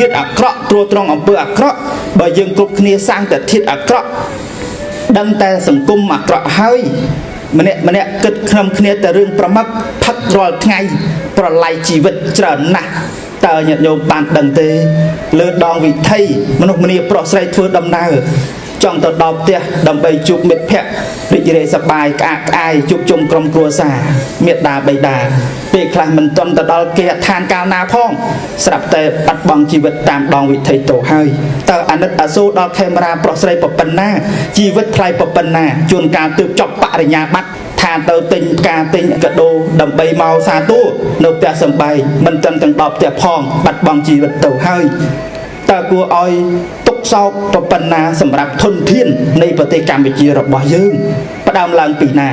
ធាតុអាក្រក់ត្រួតត្រងអំពើអាក្រក់បើយើងគ្រប់គ្នាសាងតែធាតុអាក្រក់ដឹងតែសង្គមអាក្រក់ហើយម្នាក់ម្នាក់គិតក្នុងគ្នាតែរឿងប្រមឹកផឹករាល់ថ្ងៃប្រឡាយជីវិតច្រើនណាស់តើញាតិញោមបានដឹងទេលើដងវិថីមនុស្សម្នាប្រុសស្រីធ្វើដំណើរចង់ទៅដល់ផ្ទះដើម្បីជួបមិត្តភក្តិរីករាយសប្បាយក្អាកក្អាយជួបជុំក្រុមគ្រួសារមេត្តាបិតាពេលខ្លះមិនទាន់ទៅដល់គេហដ្ឋានកាលណាផងស្រាប់តែបាត់បង់ជីវិតតាមដងវិថីទៅហើយតើអាណិតអាសូរដល់ខេមរាប្រុសស្រីប៉ុណ្ណាជីវិតថ្លៃប៉ុណ្ណាជួនកាលទើបចប់បរិញ្ញាបត្រថាទៅទិញផ្កាទិញកាដូដើម្បីមកសាទរនៅផ្ទះសំបែងមិនទាន់ទាំងដល់ផ្ទះផងបាត់បង់ជីវិតទៅហើយតើគួរឲ្យទុកសោកប៉ុណ្ណាសម្រាប់ធនធាននៃប្រទេសកម្ពុជារបស់យើងផ្ដើមឡើងពីណា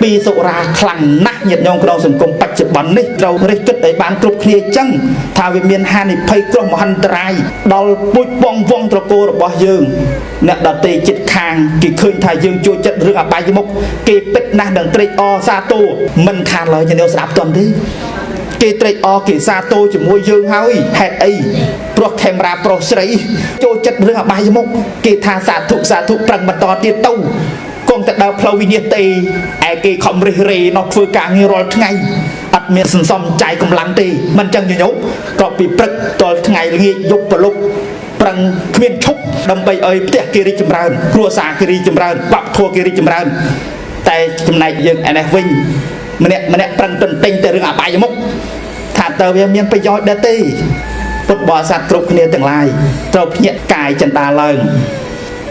ពីសុរាខ្លាំងណាស់ញាតិញោមក្នុងសង្គមបច្ចុប្បន្ននេះត្រូវរិះគិតឲ្យបានគ្រប់គ្នាចឹងថាវាមានហានិភ័យគ្រោះមហន្តរាយដល់ពូជពងវងត្រកូលរបស់យើងអ្នកដទៃចិត្តខាងគេឃើញថាយើងចូលចិត្តរឿងអបាយមុខគេពិតណាស់នឹងត្រេកអរសាទរមិនខានឡើយញាតិញោមស្ដាប់ទាន់ទេគេត្រេកអរគេសាទរជាមួយយើងហើយហេតុអីព្រោះខេមរាប្រុសស្រីចូលចិត្តរឿងអបាយមុខគេថាសាធុសាធុប្រឹងបន្តទៀតទៅគង់តែដើរផ្លូវវិនិច្ឆ័យទេឯគេខំរិះរេនោះធ្វើការងាររាល់ថ្ងៃអត់មានសន្សំចាយកម្លាំងទេមិនចឹងញញោមក៏ពីព្រឹកតល់ថ្ងៃល្ងាចយប់ប្រលប់ប្រឹងគ្មានឈប់ដើម្បីឲ្យផ្ទះគេរីកចម្រើនគ្រួសារគេរីកចម្រើនវប្បធម៌គេរីកចម្រើនតែចំណែកយើងឯនេះវិញម្នាក់ម្នាក់ប្រឹងទន្ទិញតែរឿងអបាយមុខថាតើវាមានប្រយោជន៍ដែរទេពុទ្ធបរិស័ទគ្រប់គ្នាទាំងឡាយត្រូវភ្ញាក់កាយចិន្តាឡើង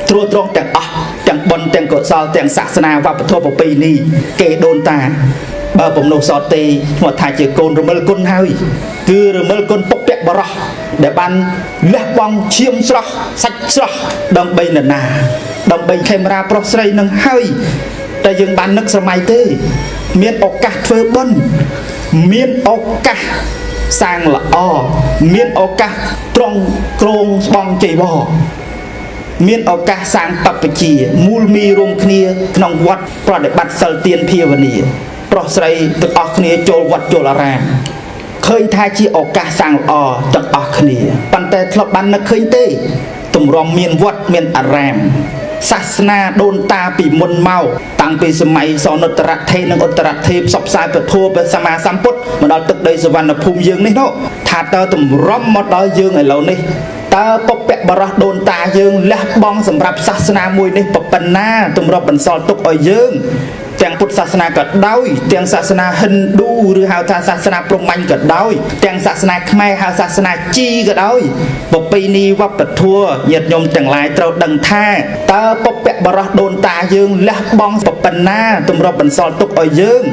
ត្រួតត្រងទាំងអស់ទាំងបុណ្យទាំងកុសលទាំងសាសនាវប្បធម៌ប្រពៃណីគេដូនតាបើពំនោះសតទេឈ្មោះថាជាកូនរមិលគុណហើយគឺរមិលគុណពុកពៈបរោះដែលបានលះបង់ឈាមស្រស់សាច់ស្រស់ដើម្បីនរណាដើម្បីខេមរាប្រុសស្រីនឹងហើយតែយើងបាននឹកស្រមៃទេមានឱកាសធ្វើបុណ្យមានឱកាសសាងល្អមានឱកាសត្រង់ក្រងស្បង់ចីវរមានឱកាសសាងបព្វជិមូលមីរួមគ្នាក្នុងវត្តប្រតិបត្តិសិលទានភាវនាប្រុសស្រីទាំងអស់គ្នាចូលវត្តចូលអារាមឃើញថាជាឱកាសសាងល្អទាំងអស់គ្នាប៉ុន្តែធ្លាប់បាននឹកឃើញទេទម្រាំមានវត្តមានអារាមសាសនាដូនតាពីមុនមកតាំងពីសម័យសនុត្តរថេនិងឧត្តរថេផ្សព្វផ្សាយពធព្រះសម្មាសម្ពុទ្ធមកដល់ទឹកដីសវណ្ណភូមិយើងនេះនោះថាតើទម្រាំមកដល់យើងឥឡូវនេះតើពពកបរោះដូនតាយើងលះបង់សម្រាប់សាសនាមួយនេះប៉ុណ្ណាទម្រាំបន្សល់ទុកឲ្យយើងទាំងពុទ្ធសាសនាក៏ដោយទាំងសាសនាហិណ្ឌូឬហៅថាសាសនាព្រហ្មញ្ញក៏ដោយទាំងសាសនាខ្មែរហៅសាសនាជីក៏ដោយប្រពៃណីវប្បធម៌ញាតិញោមទាំងឡាយត្រូវដឹងថាតើពពកបរោះដូនតាយើងលះបង់ប៉ុណ្ណាទម្រាំបន្សល់ទុកឲ្យយើង